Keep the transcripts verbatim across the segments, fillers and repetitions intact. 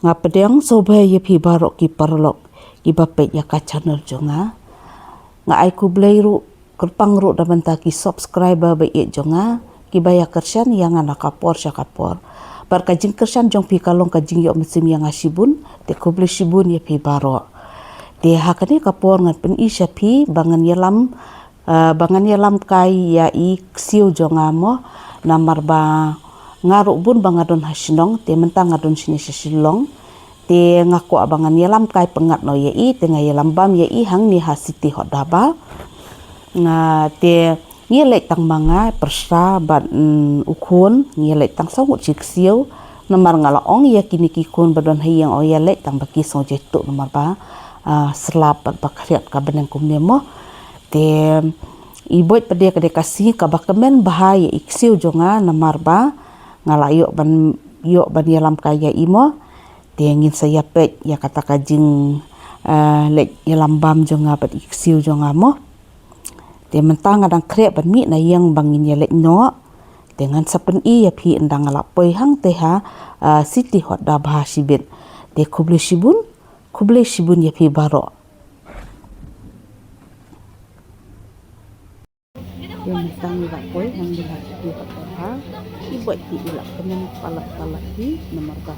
Nga pdiang sngewbha ïa phi baroh ki paralok kiba peit ïa ka channel jong nga. Nga ai khublei ruh kyrpang ruh da bynta ki subscriber ba ïeit jong nga kiba ïa kyrshan ïa nga na ka por sha ka por. Bad ka jingkyrshan jong phi ka long ka jingïoh mynsiem ïa nga shibun, te khublei shibun ïa phi baroh. Te ha kane ka por ngan pyni sha phi ba ngan ïalam, ah, ba ngan ïalam kai ïa i ksiew jong nga mo, namar ba nga ruh bun ba nga don ha shnong, te mynta nga don shane sha Shillong. Te nga kwah ba ngan ïalam kai pyngngad noh ïa i, te nga ïalam bam ïa i hangne ha City Hot Dhaba. Nga te ngi leit tang ma nga pyrsa bad, mm, u khun, ngi leit tang saw ngut shi ksiew. Namar nga la ong ïa kine ki khun ba don ha ïing, ong ïa leit tang ba ki sngew jai tuh namar ba, ah, slap bad ba khriat ka bneng kumne mo. Te i Boit pat de ka dei ka sngi kaba kmen bha ïa i ksiew jong nga namar ba nga la ïoh ban, ïoh ban ïalam kai ïa i mo. Te ngin sa ïa peit ïa kata ka jing, eh, leit ïalam bam jong nga bad i ksiew jong nga mo. Te mynta nga dang khreh ban mih na ïing ba ngin ïa leit noh. Te ngan sa pyni ïa phi ynda nga la poi hangte ha, eh, City Hot Dhaba shibit. Te khublei shibun, khublei shibun ïa phi baroh. Ïa mynta ngi la poi hangne ha City Hot Dhaba. I Boit te i la kmen palat palat hi namar ba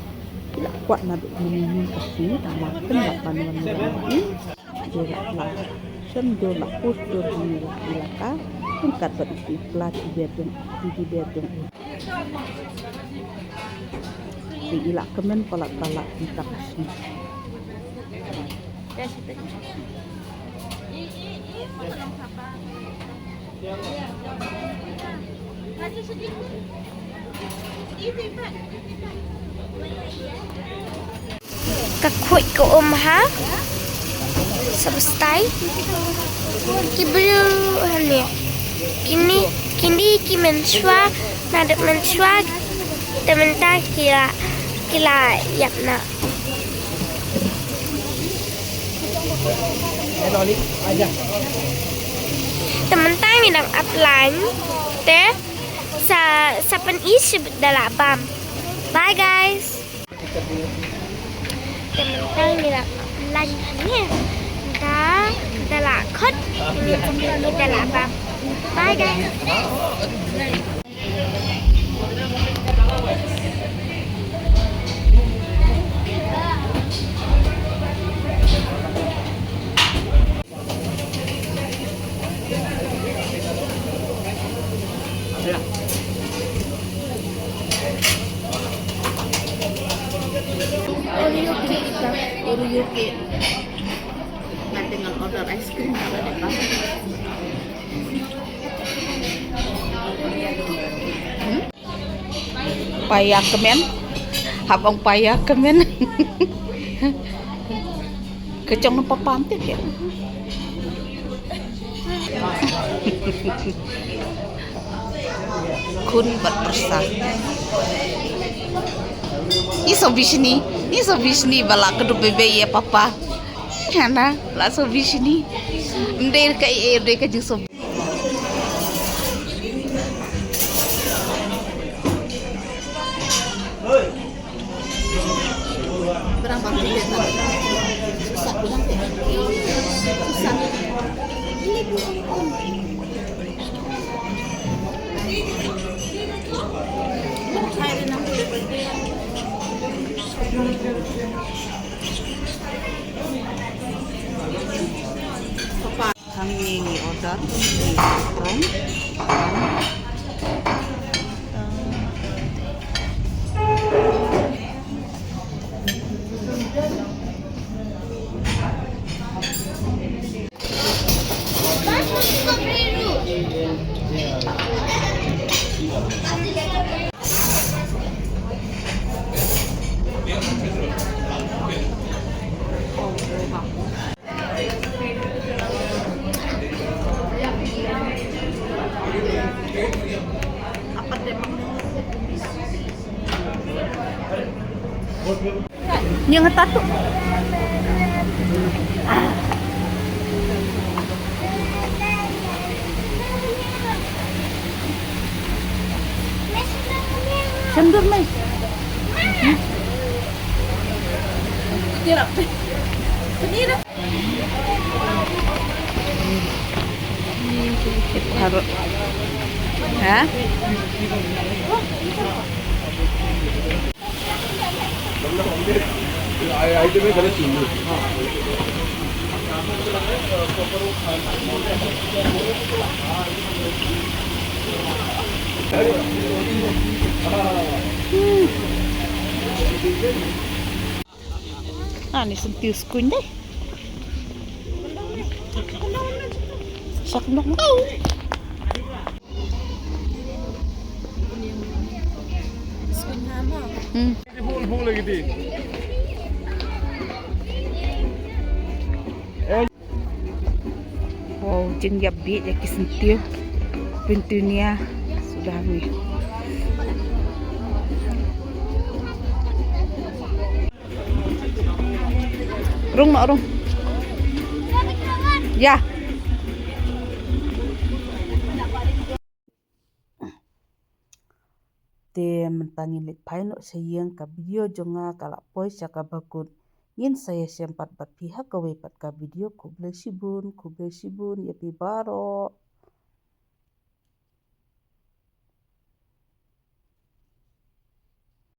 i la kwah naduh mynne mynne ka sngi tang ba kin lah ban wan ïalam bam. Te la, la shem dur, la pus dur hangne ha i laka. Ryngkat bad i pla ti ber jong, ti ber jong i. Te i la kmen palat palat mynta ka sngi. Ka khuid ka um ha. Sa ba stai. Ki briew hangne. Kine, kine ki mynshuwa, naduh mynshuwa, te mynta ki la, ki la ïap noh. Te mynta ngi dang ap lain, te sa, sa pyni shibit da lah bam. Bye guys. Te mynta ngi la ap lain hangne. Da, da lah khot, ngi, ngi da lah bam. Bye guys. Oreo cake ita, Oreo cake. Nga te ngan order ice cream ka ba dei ba. Hmm? Paya kmen. Hap ong paya kmen. Ka jong na papa te ke. Khun bad pyrsa. Ni so bishni, ni so bishni ba la kdup bebe ïa papa. Hana, la so bishni. Ym dei ka ei, ym dei ka jingso. Hangne ngi order, ngi order. Ïa nga tatu. Sendut mai. Ha? Ani sentiw skuin deh. Sak nok kau. Hmm. Wow, jingïap bit ïa ki sentiw. Petunia sudah ni. Rung noh rung. Ya. Te mynta ngin leit phai noh sha ïing, ka video jong nga ka la poi sha kaba kut. Ngin sa ïashem pat bad phi ha kawei pat ka video. Khublei shibun, khublei shibun ïa phi baroh.